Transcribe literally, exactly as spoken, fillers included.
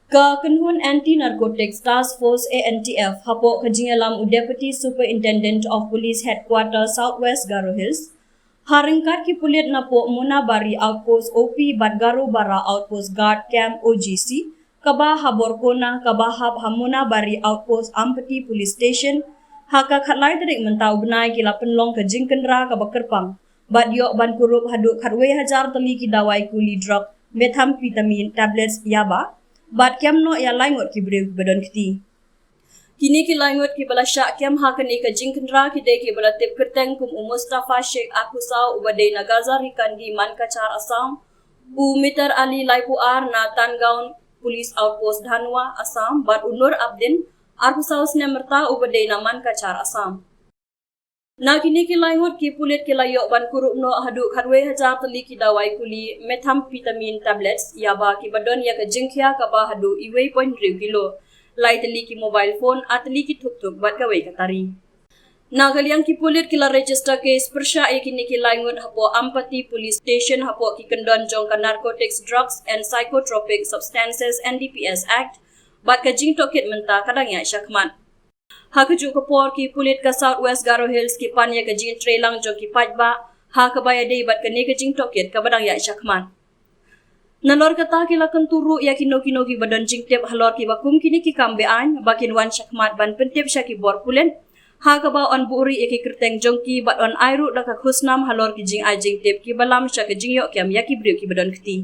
Ka kynhun Anti Narcotics Task Force, A N T F, hapoh ka jingïalam u Deputy Superintendent of Police Headquarter South West Garo Hills, ha ryngkat ki pulit napoh Munabari Outpost O P bad Garo Bara Outpost Guard Camp, O G C, kaba ha Borkona, kaba hap ha Munabari Outpost Ampati Police Station, ha ka khatlai tarik mynta u bnai ki la pynlong ka jingkynra kaba kyrpang bad ïoh ban kurup haduh khatwei hajar tylli ki dawai kuli drug methamphetamine tablets, yaba, bad kem noh ïa lai ngut ki briew kiba don kti. Kine ki lai ngut kiba la shah kem ha kane ka jingkynra ki dei kiba la tip kyrteng kum u Mustafa Sheikh Akusau uba dei na Gazar Hikandi, Mankachar, Assam, u Mitar Ali, laiphewar, na Tangaon Police Outpost, Dhanwa, Assam, bad u Nur Abdin, arphewsaw snem rta, uba dei na Mankachar, Assam. Na kine ki lai ngut ki pulit ki la ïoh ban kurup noh haduh khatwei hajar tylli ki dawai kuli methamphetamine tablets, yaba, kiba don ïa ka jingkhia kaba haduh iwei point hynriew kilo, lai tylli ki mobile phone, ar tylli ki tuk-tuk bad kawei ka tari. Na ka liang ki pulit ki la register case pyrshah ïa kine ki lai ngut hapoh Ampati Police Station hapoh ki kyndon jong ka Narcotics, Drugs and Psychotropic Substances, N D P S Act, bad ka jingtohkit mynta ka dang ïaid shakhmat. Ha kajuh ka por ki pulit ka South West Garo Hills ki pan ïa ka jingtreilang jong ki paidbah ha kaba ïadei bad kane ka jingtohkit kaba dang ïaid shakhmat. Nalor kata ki la kyntu ruh ïa kino kino kiba don jingtip halor kiba kum kine ki kam be-aiñ ba kin wan shakhmat ban pyntip sha ki bor pulit, ha kaba yn buhrieh ïa ki kyrteng jong ki bad yn ai ruh da ka khusnam halor ki jingai jingtip kiba lam sha ka jingïoh kem ïa ki briew kiba don kti.